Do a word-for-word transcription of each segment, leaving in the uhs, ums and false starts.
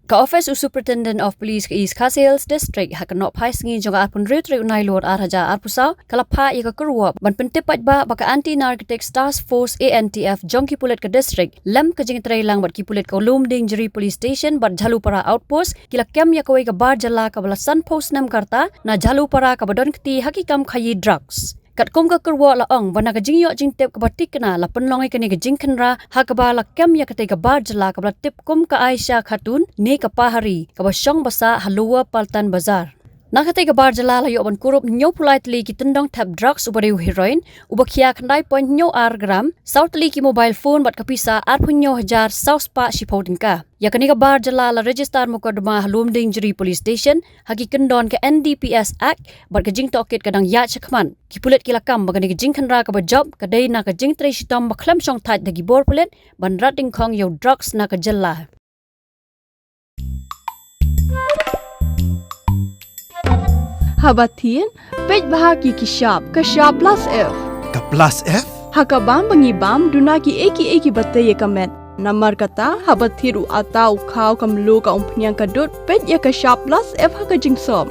Ka Office u Superintendent of Police ka East Khasi Hills District ha ka nohphai sngi jong ka arphew hynriew tarik u Nailur ar hajar arphew saw ka la phah ïa ka kyrwoh ban pyntip paidbah ba ka Anti Narcotics Task Force A N T F jong ki pulit ka district lem ka jingtreilang bad ki pulit ka Lumdiengjri Police Station bad Jhalupara Outpost ki la kem ïa kawei ka bar jylla kaba la sanphew snem ka rta na Jhalupara kaba don kti ha ki kam khaïi drugs. Katkum ka kyrwoh la ong ba na ka jingïoh jingtip kaba thikna la pynlong ïa kane ka jingkhynra ha kaba la kem ïa katei ka bar jylla kaba la tip kum ka Aisha Khatun ne ka Pahari kaba shong basah ha Lower Paltan Bazar. Na katei ka bar jylla la ïoh ban kurup hynñiewphew lai tylli ki tyndong thep drugs uba dei u heroin uba khia khyndai point hynñiew ar gram, saw tylli ki mobile phone bad ka pisa arphew hynñiew hajar saw spah shiphew tyngka. Ïa kane ka bar jylla la register mukotduma ha Lumdiengjri Police Station ha ki kyndon ka N D P S Act bad ka jingtohkit ka dang ïaid shakhmat. Ki pulit ki la kam ba kane ka jingkhynra kaba jop ka dei na ka jingtrei shitom ba khlem shongthait da ki bor pulit ban rat dyngkhong ïa u drugs na ka jylla. Haba thied, peit bha ki ki shap, ka shap plus F. Ka plus F? Ha ka bam ba ngi bam, duna ki ei ki ei kiba tei ïa ka met. Namar kata, haba thied u atta, u khaw, ka mluh, ka umphniang, ka dud, peit ïa ka shap plus F ha ka jingsop.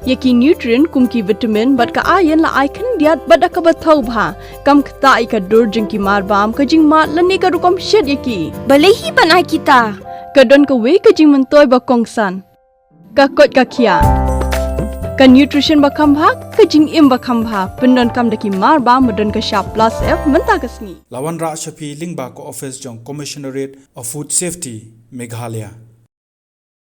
Ïa ki nutrient kum ki vitamin bad ka iron la ai khyndiat bad da kaba thaw bha. Kam ktah ïa ka dur jong ki marbam, ka jingmad lane ka rukom shet ïa ki. Balei hi ban ai kita? Ka don kawei ka jingmyntoi ba kongsan. Ka koit ka khiah. Ka nutrition ba kham bha, ka jingim ba kham bha. Pyndonkam da ki marbam ba don ka shap plus F mynta ka sngi. La wanrah sha phi lyngba ka office jong Commissionerate of Food Safety, Meghalaya.